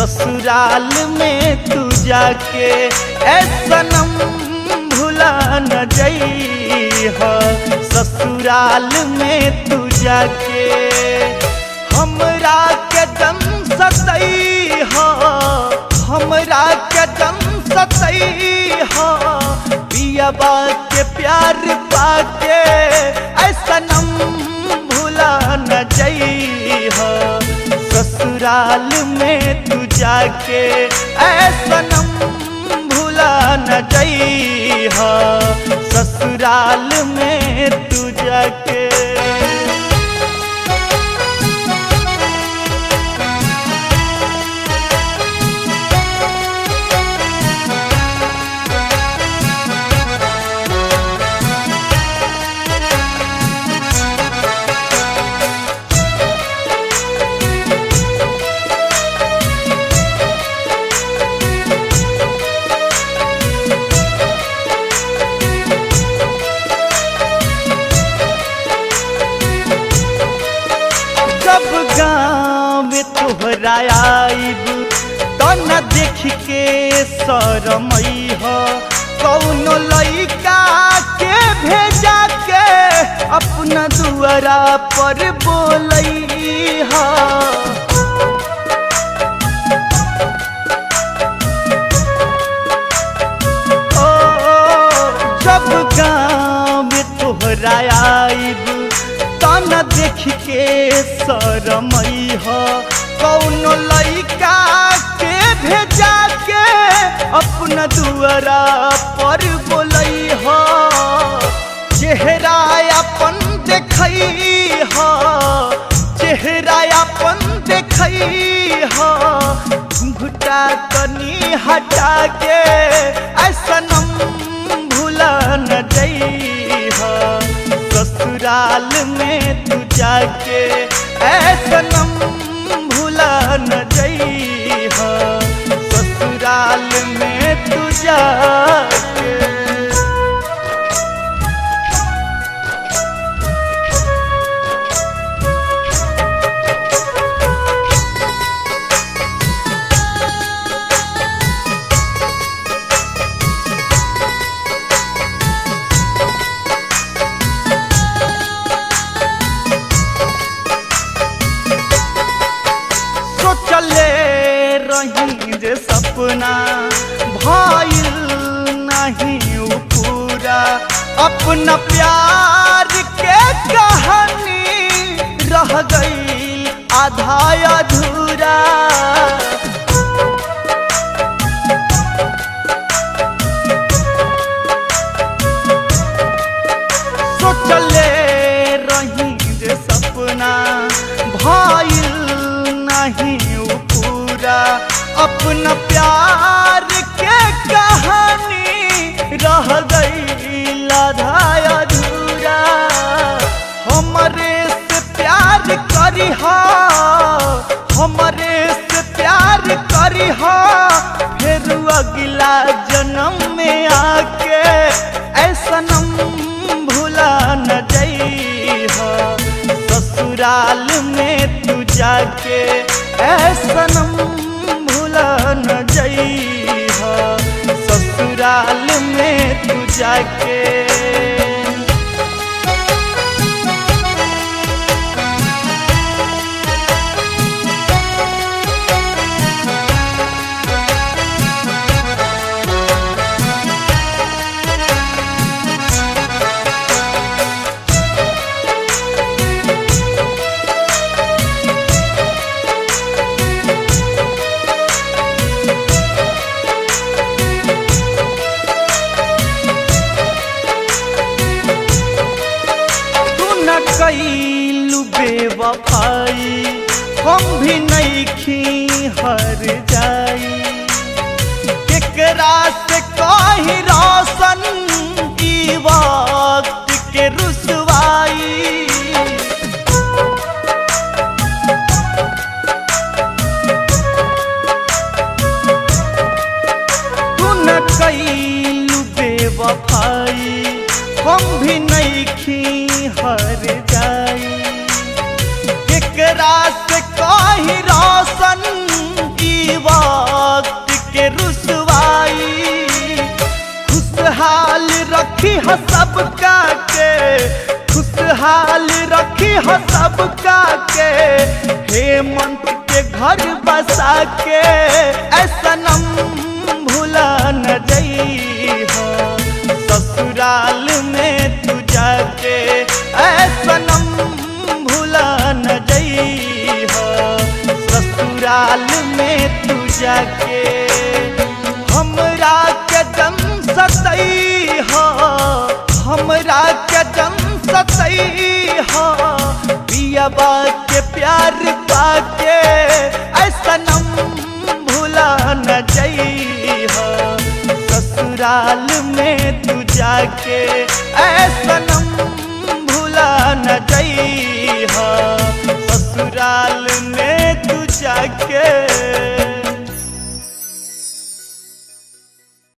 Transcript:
ससुराल में तू जाके ए सनम भुला न जइह ससुराल में तू जाके। हमरा के दम सतैह, हमरा के दम सतैह, पियबा के प्यार पाके ऐ सनम भुला न जइह ससुराल में तू जाके ऐ सनम भुला न जइह ससुराल में तू जाके। जब गाँव तोहरा आइब त न देख के शरमई हो, कौनो लइका के भेजा के अपना दुआरा पर बोलई हो। ओ जब गाँव तोहरा आइब त न देख के शरमई हो, कौनो लइका के भेजा के अपना दुआरा पर बोलई हो। चेहरा अपन देखई हो, चेहरा अपन देखई हो, घुटा तनी हटा के ऐ सनम भुला न जइह ससुराल में तू जाके ऐ सनम भुला न जइह ससुराल में तू जाके। सोचले रही जे सपना भइल नहीं उ पूरा, अपना प्यार के कहानी रह गई आधा अधूरा। सोचले रही जे सपना भइल नहीं उ पूरा, अपना प्यार के कहानी रह गई आधा अधूरा। हमरे से प्यार करिहा, हमरे से प्यार करिहा, फिर अगला जन्म में आके ऐ सनम भुला न जइह ससुराल में तू जाके ऐ सनम भुला न जइह ससुराल में तू जाके। तू न कैलू बेवफाई, हम भी नइखी हर जाई, केकरा से कही रोशन ई वक्त के रुसवाई। तू न कैलू बेवफाई, हम भी नइखी हर जाई, केकरा से कही रोशन ई वक्त के रुसवाई। खुशहाल रखी ह सबका के, खुशहाल रखी ह सबका के, हेमंत के घर बसा के। ऐ सनम भुला न जइहो ससुराल में तू जाके, ऐ सनम भुला न जइहो ससुराल में तू जाके। हमरा के जम सतई हो, हमरा के जम सतई हो, पियबा के प्यार पाके। ऐ सनम भुला न जइहो ससुराल में तू जाके, ऐ सनम।